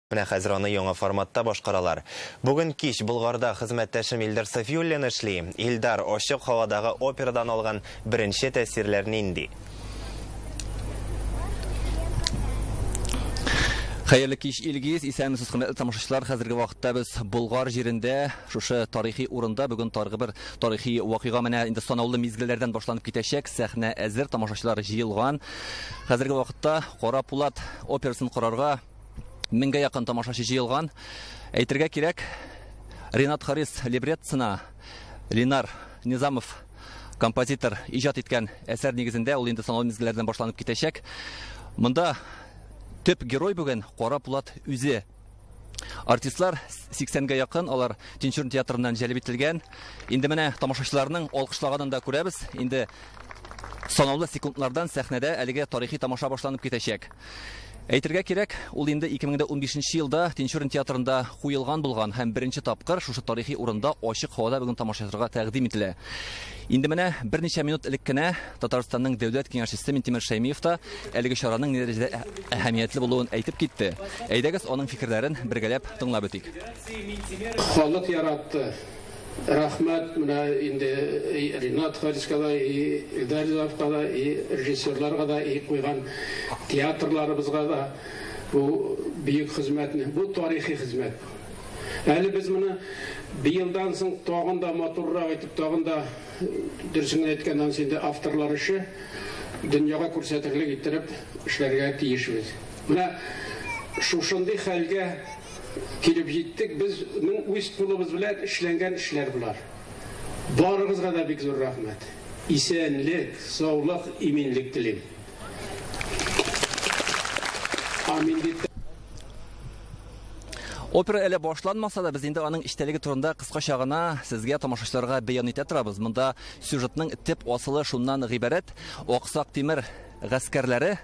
Менә хәзер аны яңа форматта башкаралар. Бүген кич Болгарда хезмәттәшем Илдар Сафиуллин эшли. Илдар, ачык һавадагы операдан алган беренче тәэсирләр нинди? Хәерле кич, Илгиз. Исәнмесез, хөрмәтле тамашачылар. Хәзерге вакытта без Болгар җирендә, шушы тарихи урында бүген таргы бер тарихи вакыйга менә инде санаулы мизгелләрдән башланып китәчәк. Сәхнә әзер, тамашачылар җыелган. Хәзерге вакытта Кара Пулат операсын карарга меңгә якын тамашачы җыелган. Әйтергә кирәк, Ренат Харис либреттосына Ленар Низамов композитор иҗат иткән әсәр нигезендә ул инде санаулы мизгелләрдән башланып китәчәк. Монда төп герой бүген Кара Пулат үзе. Артистлар 80-гә якын, алар Тинчурин театрыннан җәлеп ителгән. Инде менә тамашачыларның алкышлаганын да күрәбез. Инде санаулы секундлардан сәхнәдә әлеге тарихи тамаша башланып китәчәк. Әйтергә кирәк, ул инде 2015 елда Тинчурин театрында куелган булган һәм беренче тапкыр шушы тарихи урында ачык һавада бүген тамашачыларга тәкъдим ителә. Инде менә берничә минут элек кенә Татарстанның дәүләт киңәшчесе Минтимер Шәймиев та әлеге чараның ни дәрәҗәдә әһәмиятле булуын әйтеп китте. Әйдәгез, аның фикерләрен бергәләп тыңлап үтик. Халык яратты. Рәхмәт менә инде Ринат Хариска да, и Илдар Ризаевка да, и режиссерларга да, и куйган театрларыбызга да бу бөек хезмәтне, бу тарихи хезмәт. Әле без моны быелдан соң тагын да матуррак итеп, тагын да дөресен генә әйткәндә, анысы инде авторлар эше, дөньяга күрсәтерлек иттереп эшләргә тиешбез. Менә шушындый хәлгә килеп җиттек, безнең үз кулыбыз белән эшләнгән эшләр болар. Барыгызга да бик зур рәхмәт. Исәнлек, саулык, иминлек телим. Амин дип. Опера әле башланмаса да, без инде аның эчтәлеге турында кыскача гына сезгә, тамашачыларга бәян итә торабыз. Монда сюжетның төп асылы шуннан гыйбарәт: Аксак Тимер гаскәрләре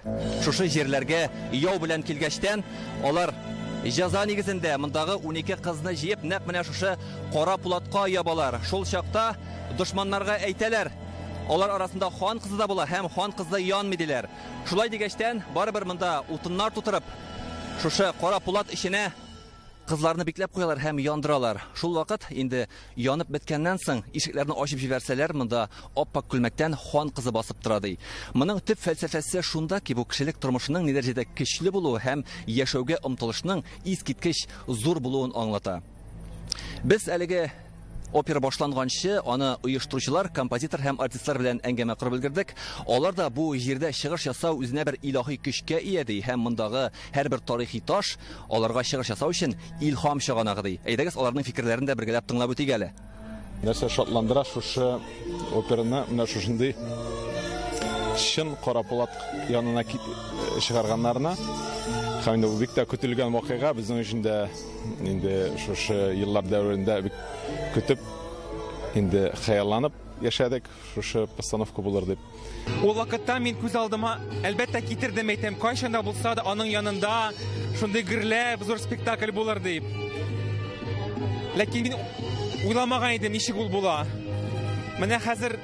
шушы җирләргә яу белән килгәчтән, алар җәза нигезендә мондагы 12 кызны җыеп, нәкъ менә шушы Кара Пулатка ябалар. Шул чакта дошманнарга әйтәләр, алар арасында хан кызы да була һәм хан кызы янмый диләр. Шулай дигәчтән, барыбер монда утыннар тутырып, шушы Кара Пулат эченә кызларны бикләп куялар һәм яндыралар. Шул вакыт инде янып беткәннән соң ишекләрне ачып җибәрсәләр, монда ап-ак күлмәктән хан кызы басып тора ди. Моның төп фәлсәфәсе шунда ки, бу кешелек тормышының ни дәрәҗәдә көчле булуы һәм яшәүгә омтылышның искиткеч зур булуын аңлата. Без әлеге опера башланганчы аны оештыручылар, композитор һәм артистлар белән әңгәмә корып өлгердек. Алар да бу җирдә чыгыш ясау үзенә бер илаһи көчкә ия ди һәм мондагы һәрбер тарихи таш аларга чыгыш ясау өчен илһам чыганагы ди. Әйдәгез, аларның фикерләрен дә бергәләп тыңлап үтик әле. Нәрсә шатландыра, шушы операны менә шушындый чын Кара Пулат янына чыгарганнарына. Һәм инде бу бик тә көтелгән вакыйга безнең өчен дә инде шушы еллар дәверендә бик көтеп, инде хыялланып яшәдек, шушы постановка булыр дип. Ул вакытта мин күз алдыма, әлбәттә, китердем, әйтәм, кайчан да булса да аның янында шундый гөрләп зур спектакль булыр дип. Ләкин мин уйламаган идем, ничек ул була. Менә хәзер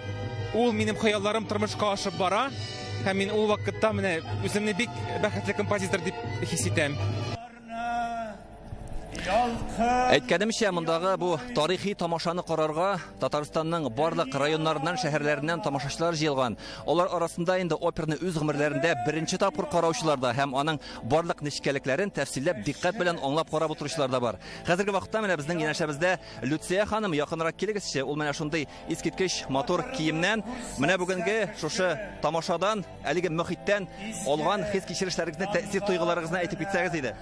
ул минем хыялларым тормышка ашып бара, һәм мин ул вакытта менә үземне бик бәхетле композитор дип хис итәм. Әйткәнемчә, мондагы бу тарихи тамашаны карарга Татарстанның барлык районнарыннан, шәһәрләреннән тамашачылар җыелган. Алар арасында инде операны үз гомерләрендә беренче тапкыр караучылар да һәм аның барлык нечкәлекләрен тәфсилләп, дикъкать белән аңлап карап утыручылар да бар. Хәзерге вакытта менә безнең янәшәбездә Люция ханым, якынрак килегезче, ул менә шундый искиткеч матур киемнән, менә бүгенге шушы тамашадан, әлеге мөхиттән алган хис-кичерешләрегезне, тәэсир-тойгыларыгызны әйтеп китсәгез иде.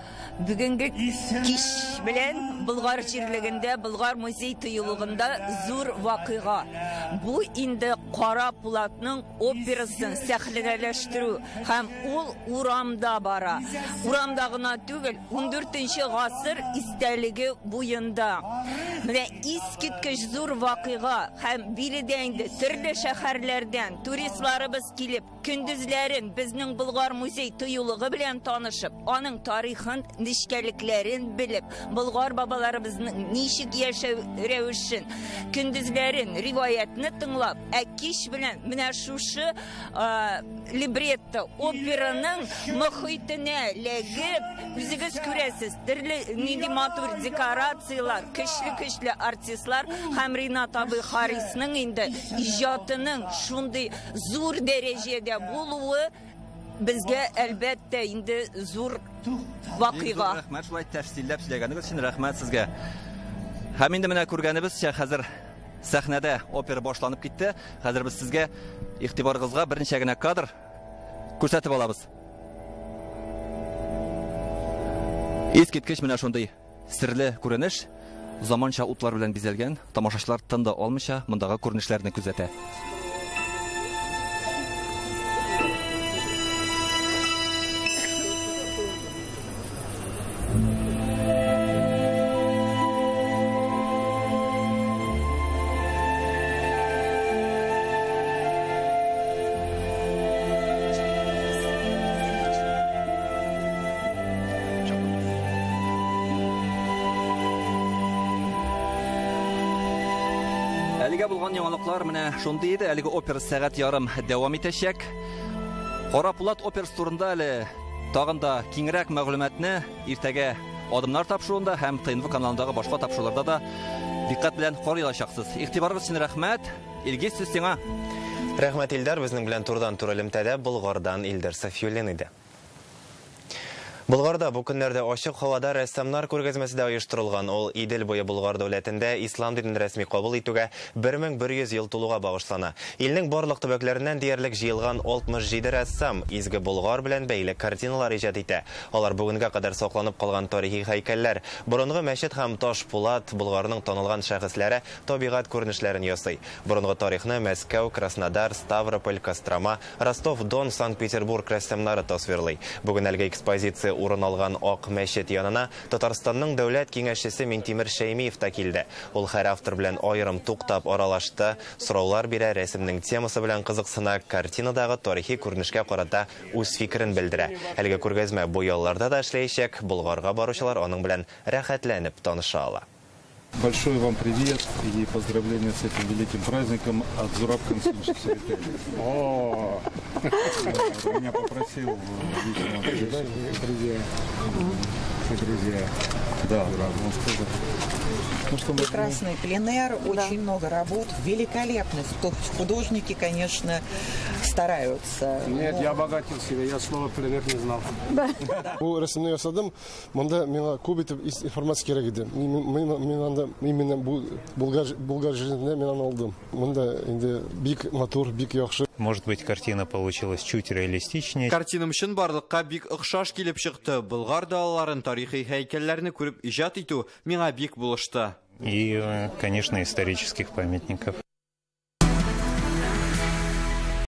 Бүгенге кич белән Болгар җирлегендә, Болгар музей тыюлыгында зур вакыйга. Бу инде Кара Пулатның операсын сәхнәләштерү һәм ул урамда бара. Урамда гына түгел, 14 гасыр истәлеге буенда. Менә искиткеч зур вакыйга һәм биредә инде төрле шәһәрләрдән туристларыбыз килеп, көндезләрен безнең Болгар музей тыюлыгы белән танышып, аның тарихын, нечкәлекләрен белеп, Болгар бабаларыбызның ничек яшәү рәвешен, көндезләрен риваятны тыңлап, ә кич белән менә шушы либретто операның мөхитенә ләгеп, үзегез күрәсез, төрле нинди матур декорацияләр, көчле-көчле артистлар һәм Ринат абый Харисның инде иҗатының шундый зур дәрәҗәдә булуы безгә әлбәттә инде зур вакыйга. Рәхмәт, шулай тәфсилләп сөйләгәнегез өчен рәхмәт сезгә. Һәм инде менә күргәнебезчә, хәзер сәхнәдә опера башланып китте. Хәзер без сезгә игътибарыгызга берничә генә кадр күрсәтеп алабыз. Искиткеч менә шундый серле күренеш, заманча утлар белән бизәлгән, тамашачылар тын да алмыйча мондагы күренешләрне күзәтә. Әлегә булган яңалыклар менә шундый иде. Әлеге опера сәгать ярым дәвам итәчәк. Кара Пулат операсы турында әле тагын да киңрәк мәгълүматны иртәгә Адымнар тапшыруында һәм ТНВ каналындагы башка тапшыруларда да дикъкать белән карый алачаксыз. Игътибарыгыз өчен рәхмәт. Илгиз, сүз сиңа. Рәхмәт, Илдар. Безнең белән турыдан-туры элемтәдә Болгардан Илдар Сафиуллин иде. Болгарда бу көннәрдә ачык һавада рәссамнар күргәзмәсе дә оештырылган. Ул Идел буе Болгар дәүләтендә ислам динен рәсми кабул итүгә 1100 ел тулуга багышлана. Илнең барлык төбәкләреннән диярлек җыелган 67 рәссам изге Болгар белән бәйле картиналар иҗат итә. Алар бүгенгә кадәр сакланып калган тарихи һәйкәлләр, борынгы мәчет һәм таш пулат, Болгарның танылган шәхесләре табигать күренешләрен ясый. Борынгы тарихны Мәскәү, Краснодар, Ставрополь, Кострома, Ростов, Дон, Санкт-Петербург рәссамнары тасвирлый. Бүген әлеге экспозиция урын алган Ак мәчет янына Татарстанның дәүләт киңәшчесе Минтимер Шәймиев та килде. Ул һәр автор белән аерым туктап аралашты, сораулар бирә, рәсемнең темасы белән кызыксына, картинадагы тарихи күренешкә карата үз фикерен белдерә. Әлеге күргәзмә бу ялларда да эшләячәк, Болгарга баручылар аның белән рәхәтләнеп таныша ала. Большой вам привет и поздравления с этим великим праздником от Зураб Константиновича Церетели. О! Меня попросил лично. Друзья. Друзья. Да, он сказал. Ну, что мы Прекрасный пленэр, Да. очень много работ, великолепность. То есть художники, конечно, стараются. Нет, Но я обогатил себя, я слово пленэр не знал. Да. Бу рәсемне ясадым, монда миңа күп итеп информация кирәк иде. Мин анда именно бу Булгар җирендә мин аны алдым. Монда инде бик матур, бик яхшы. Может быть, картина получилась чуть реалистичнее. Картинам чынбарлыкка бик охшаш килеп чыкты. Болгар далаларын, тарихи һәйкәлләрне күреп иҗат итү миңа бик булышты. И, конечно, исторических памятников.